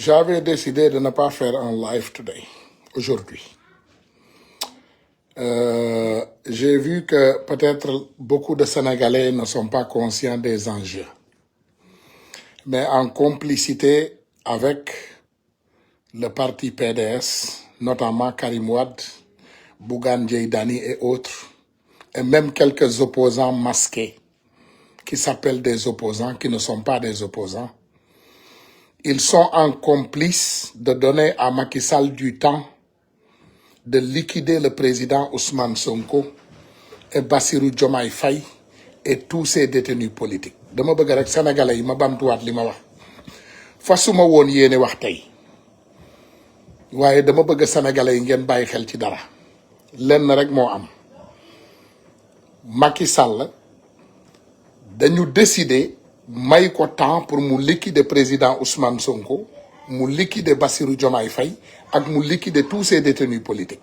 J'avais décidé de ne pas faire un live today, aujourd'hui. J'ai vu que peut-être beaucoup de Sénégalais ne sont pas conscients des enjeux. Mais en complicité avec le parti PDS, notamment Karim Wade, Bougane Gueye Dany et autres, et même quelques opposants masqués qui s'appellent des opposants, qui ne sont pas des opposants, ils sont en complice de donner à Macky Sall du temps de liquider le président Ousmane Sonko et Bassirou Diomaye Faye et tous ces détenus politiques. dama bëgg rek sénégalais yi ma bamtuwaat li ma wax fasuma woon yéene wax tey waaye dama bëgg sénégalais yi ngeen bàyyi xel ci dara lenn rek moo am Macky Sall dañu décider may ko temps pour mu liquider président Ousmane Sonko mu liquider Bassirou Diomaye Faye ak mu liquider tous ces détenus politiques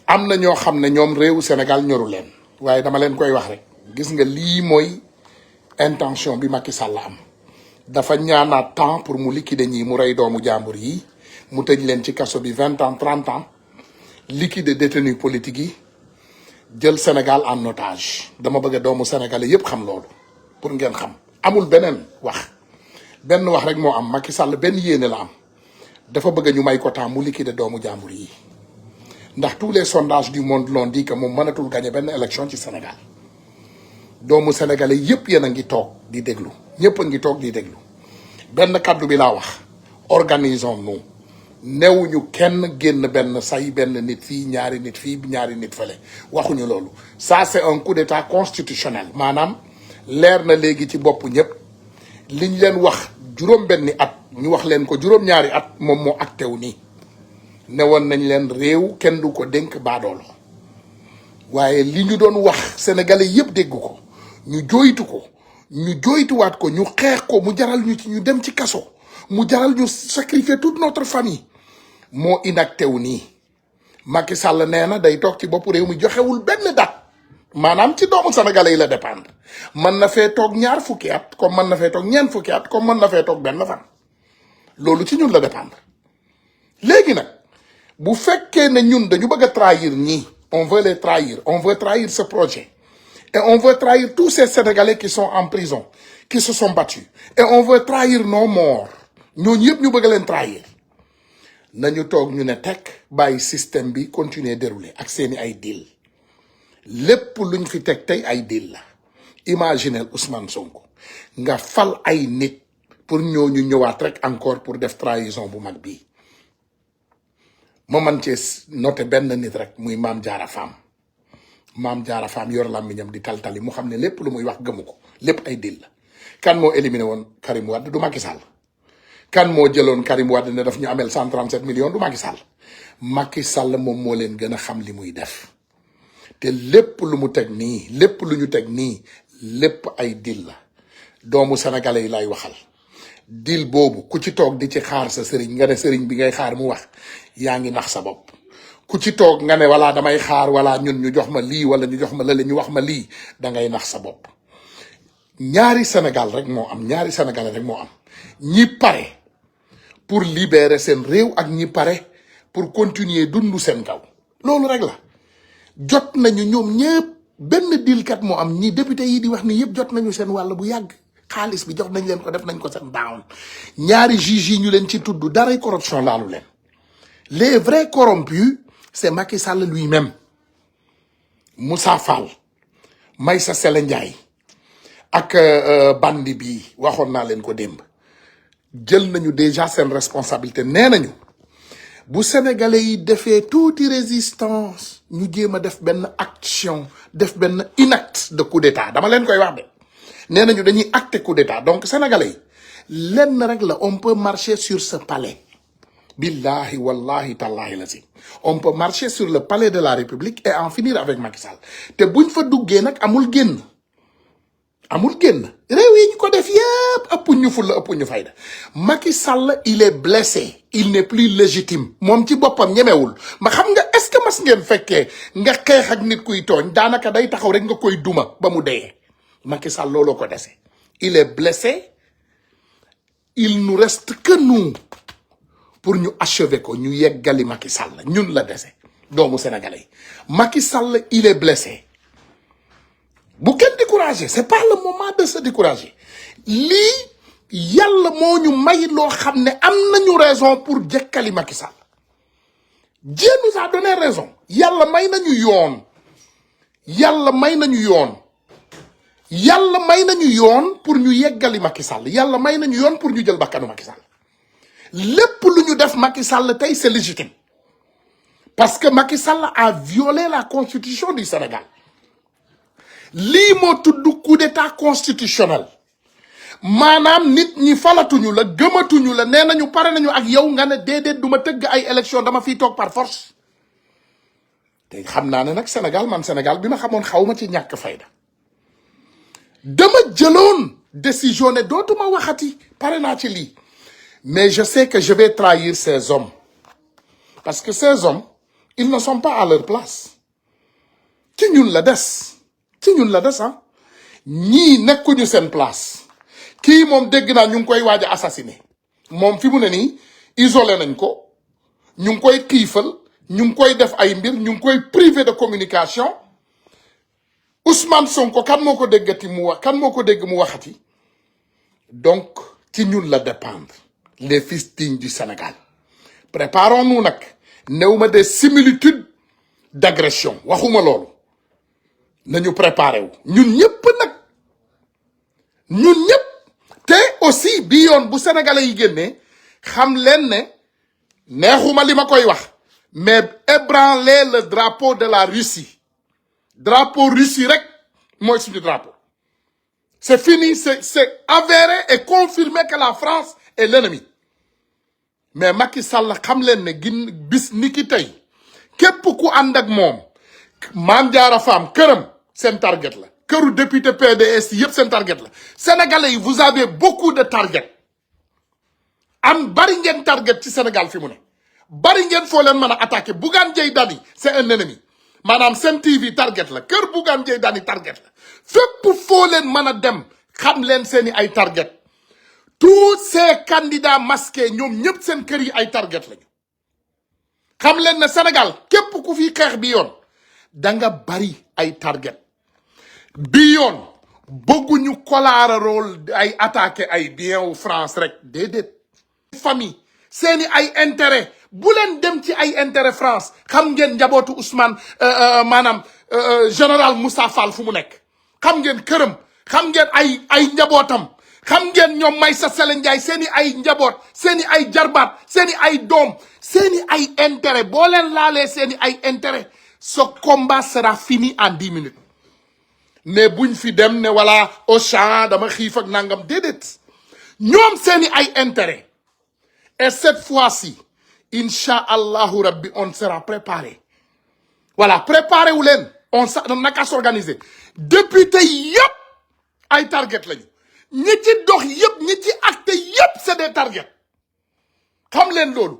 am na ñoo xam ne ñoom réewu Sénégal ñoru leen waaye dama leen koy wax rek gis nga lii mooy intention bi Macky Sall am dafa ñaanaat temps pour mu liquider ñii mu rey doomu jàmbur yi mu tëj leen ci kaso bi 20 ans 30 ans liquider détenus politiques yi jël Sénégal en otage dama bëgg doomu sénégalais yépp xam loolu pour ngeen xam amul beneen wax benn wax rek moo am Macky Sall benn yéene la am dafa bëgg ñu may ko temps mu liquider doomu jàmbur yi ndax tous les sondages du monde l'ont dit que moom mënatul gagner benn élection ci Sénégal doomu sénégalais yépp yéen a ngi toog di déglu ñëpp a ngi toog di déglu benn kaddu bi laa wax organisons-nous newuñu kenn génn benn say benn nit fii ñaari nit fii ñaari nit fële waxuñu loolu ça c'est un coup d'état constitutionnel maanaam leer na léegi ci bopp ñëpp liñ leen wax juróom benni at ñu wax leen ko juróom ñaari at moom moo acté wu nii newoon nañ leen réew kenn du ko dénk baadoolo waaye li ñu doon wax sénégalais yëpp dégg ko ñu jooytu ko ñu jooytuwaat ko ñu xeex ko mu jaral ñu ci ñu dem ci kaso mu jaral ñu sacrifier toute notre famille moo inacté wu nii Macky Sall nee na day toog ci bopp réew mi joxewul benn date maanaam ci doomu sénégalais yi la dépendre mën na fee toog ñaar fukki at comme mën na fee toog ñeent fukki at comme mën na fee toog benn fan loolu ci ñun la dépendre léegi nag bu fekkee ne ñun dañu bëgg a trahir ñii on veut les trahir on veut trahir ce projet et on veut trahir tous ces sénégalais qui sont en prison qui se sont battus et on veut trahir nos morts ñooñu yëpp ñu bëgg leen trahir nañu toog ñu ne tekk bàyyi système bi continuer dérouler ak seeni ay deal lépp luñ fi teg tey ay deal la imaginez Ousmane Sonko nga fal ay nit pour ñooñu ñëwaat rek encore pour def trahison bu mag bii ma man cee noté benn nit rek muy Mame Diarra Fam yor làmmiñam di taltali mu xam ne lépp lu muy wax gëmu ko lépp ay deal la kan moo éliminé woon Karim Wade du Macky Sall kan moo jëloon Karim Wade ne daf ñu amel 137 millions du Macky Sall Macky Sall moom moo leen gën a xam li muy def te lépp lu mu teg nii lépp lu ñu teg nii lépp ay deal la doomu sénégalais yi lay waxal deal boobu ku ci toog di ci xaar sa sëriñ nga ne sëriñ bi ngay xaar mu wax yaa ngi nax sa bopp ku ci toog nga ne wala damay xaar wala ñun ñu jox ma lii wala ñu jox ma lële ñu wax ma lii dangay nax sa bopp ñaari Sénégal rek moo am ñaari Sénégalais rek moo am ñi pare pour libérer seen réew ak ñi pare pour continuer dundu seen kaw loolu rek la jot nañu ñoom ñëpp benn dilkat moo am ñi député yi di wax ni yëpp jot nañu seen wàll bu yàgg xaalis bi jox nañ leen ko def nañ ko seen down ñaari juges yi ñu leen ci tudd daray corruption laalu leen les vrais corrompus c'est Macky Sall lui-même Moussa Fall Maïssa Sele Ndiaye ak bandi bi waxoon naa leen ko démb jël nañu déjà seen responsabilité nee nañu bu sénégalais yi defee tuuti résistance ñu jéem a def benn action def benn inacte de coup d'état dama leen koy wax de nee nañu dañuy acter coup d'état donc sénégalais yi lenn rek la on peut marcher sur ce palais billahi wallahi tallahi la si on peut marcher sur le palais de la République et en finir avec Macky Sall te buñ fa duggee nag amul génn réew yi ñu ko def yépp ëpp ñu fulla ëpp ñu fayda Macky Sall il est blessé il n'est plus légitime moom ci boppam ñemewul ma xam nga est-ce que mas ngeen fekkee nga xeex ak nit kuy tooñ daanaka day taxaw rek nga koy duma ba mu dee Macky Sall looloo ko dese il est blessé il nous reste que nous pour ñu achever ko ñu yeggali Macky Sall ñun la dese doomu sénégalais Macky Sall il est blessé bu kenn découragé c'est pas le moment de se décourager lii yàlla moo ñu may loo xam ne am nañu raison pour jekkali Macky Sall Dieu nous a donné raison yàlla may nañu yoon yàlla may nañu yoon yàlla may nañu yoon pour ñu yeggali Macky Sall yàlla may nañu yoon pour ñu jël bakkanu Macky Sall lépp lu ñu def Macky Sall tey c'est légitime parce que Macky Sall a violé la constitution du Sénégal lii moo tudd coup d'état constitutionnel maanaam nit ñi falatuñu la gëmatuñu la nee nañu pare nañu ak yow nga ne déedéet du ma tëgg ay élection dama fiy toog par force te xam naa ne nag Sénégal man Sénégal bi ma xamoon xaw ma ci ñàkk fayda dama jëloon décision ne dootuma waxati pare naa ci lii mais je sais que je vais trahir ces hommes parce que ces hommes ils ne sont pas à leur place ci ñun la des ah ñii nekkuñu seen place kii moom dégg naa ñu ngi koy waaj a assassiné moom fi mu ne nii isolé nañ ko ñu ngi koy xiifal ñu ngi koy def ay mbir ñu ngi koy privé de communication Ousmane Sonko kan moo ko déggati mu wax kan moo ko dégg mu waxati donc ci ñun la dépendre les fils dignes du Sénégal préparons-nous nag néew ma des similitudes d'agression waxuma loolu nañu préparé wu ñun ñëpp nag ñun ñëpp te aussi bi yoon bu sénégalais yi génnee xam leen ne neexuma li ma koy wax mais ébranler le drapeau de la Russie drapeau Russie rek mooy suñu drapeau c'est fini c'est avéré et confirmé que la France est l'ennemi mais Macky Sall xam leen ne bis ni ki tey képp ku ànd ak moom Mame Diarra Fam këram seen target la këru député PDS yëpp seen target la sénégalais yi vous avez beaucoup de target bari ngeen target ci Sénégal fi mu ne bari ngeen foo leen mën a attaquer Bougane Gueye Dany c'est un ennemi maanaam Sen TV target la kër Bougane Gueye Dany target la fépp foo leen mën a dem xam leen seeni ay target tous ces candidats masqués ñoom ñëpp seen kër yi ay target lañu xam leen ne Sénégal képp ku fi xeex bi yoon da nga bari ay target bi yoon bëgguñu kolaararool ay attaqué ay bien wu France rek déedéet famille seeni ay intérêt bu leen dem ci ay intérêt France xam ngeen njabootu Ousmane maanaam général Moussa Fall fu mu nekk xam ngeen këram xam ngeen ay njabootam xam ngeen ñoom Maysa Sele Ndiaye seeni ay njaboot seeni ay jarbaat seeni ay doom seeni ay intérêt boo leen laalee seeni ay intérêt ce combat sera fini en 10 minutes mais buñ fi dem ne wala au champ dama xiif ak nangam déedéet ñoom seeni ay intérêt et cette fois-ci incha allahu rabbi on sera préparé voilà préparé wu leen on naka s'organiser député yëpp ay target lañu ñi ci dox yëpp ñi ci acte yëpp c'est des targets xam leen loolu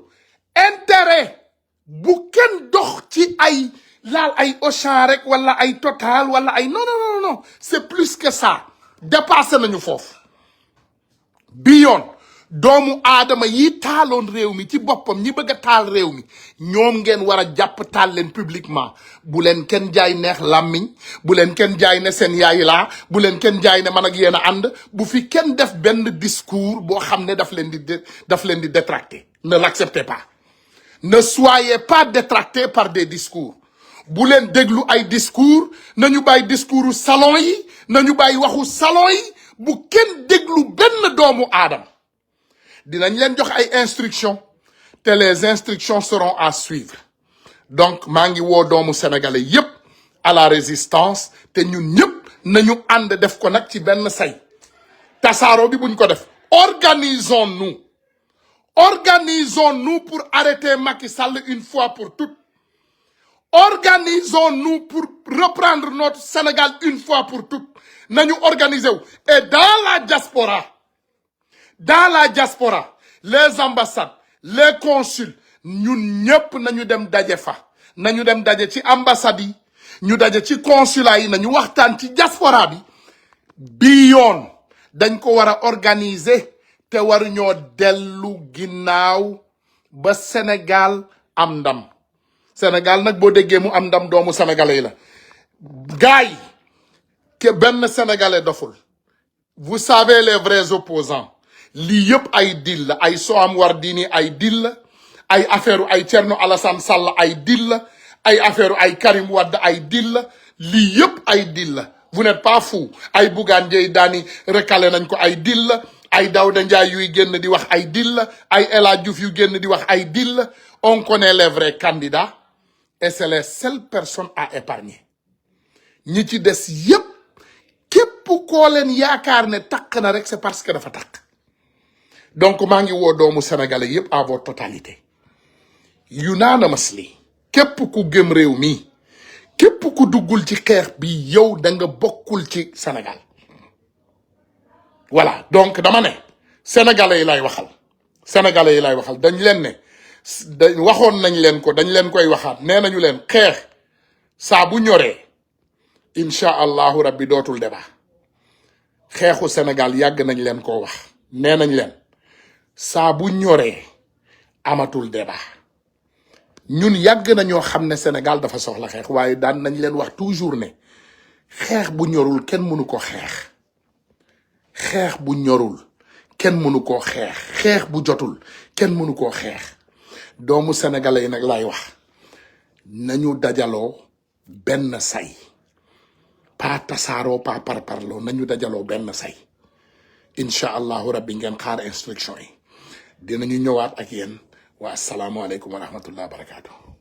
intérêt bu kenn dox ci ay laal ay Auchan rek wala ay Total wala ay non c'est plus que ça dépassé nañu foofu bi yoon doomu aadama yi taaloon réew mi ci boppam ñi bëgg a taal réew mi ñoom ngeen war a jàpp taal leen publiquement bu leen kenn jaay neex làmmiñ bu leen kenn jaay ne seen yaay laa bu leen kenn jaay ne man ak yéen a ànd bu fi kenn def benn discours boo xam ne daf leen di détracter ne l'acceptez pas ne soyez pas détractés par des discours bu leen déglu ay discours nañu bàyyi discoursu salon yi nañu bàyyi waxu salon yi bu kenn déglu benn doomu aadama dinañ leen jox ay instructions te les instructions seront à suivre donc maa ngi woo doomu sénégalais yépp à la résistance te ñun ñëpp nañu ànd def ko nag ci benn say tasaaro bi buñ ko def organisons-nous pour arrêter Macky Sall une fois pour toutes organisons-nous pour reprendre notre Sénégal une fois pour toutes nañu organiser wu et dans la diaspora les ambassades les consuls ñun ñëpp nañu dem daje fa nañu dem daje ci ambassades yi ñu daje ci consulat yi nañu waxtaan ci diaspora bi yoon dañ ko war a organiser te waruñoo dellu ginnaaw ba Sénégal am ndam. Sénégal nag boo déggee mu am ndam doomu sénégalais la gaay ke benn sénégalais doful. Vous savez les vrais opposants lii yëpp ay dil la ay Soham Wardini ay dil la ay affaire ay Thierno Alassane Sall ay dil la ay affaire ay Karim Wade ay dil la lii yëpp ay dil la. Vous n'êtes pas fou. ay Bougane Gueye Dany recalé nañ ko ay dil la ay Daouda Ndiaye yuy génn di wax ay dil la ay El Hadj Diouf yu génn di wax ay dil la. On connaît les vrais candidats et c'est les seules personnes à épargner. ñi ci des yëpp képp koo leen yaakaar ne takk na rek c'est parce que dafa takk. donc maa ngi woo doomu sénégalais yëpp à votre totalité unanimously képp ku gëm réew mi képp ku duggul ci xeex bi yow da nga bokkul ci Sénégal. voilà donc dama ne sénégalais yi lay waxal sénégalais yi lay waxal dañ leen ne waxoon nañ leen ko dañ leen koy waxaat nee nañu leen xeex saa bu ñoree incha allahu rabbi dootul débat. xeexu Sénégal yàgg nañ leen koo wax nee nañ leen saa bu ñoree amatul débat. ñun yàgg nañoo xam ne Sénégal dafa soxla xeex waaye daan nañ leen wax toujours ne xeex bu ñorul kenn mënu ko xeex. xeex bu ñorul kenn mënu koo xeex. xeex bu jotul kenn mënu koo xeex. doomu sénégalais yi nag lay wax nañu dajaloo benn say pas tasaaroo pas parparloo nañu dajaloo benn say incha allahu rabbi ngeen xaar instruction yi dinañu ñëwaat ak yéen wa asalaamualeykum wa rahmatullah wa barakatuh.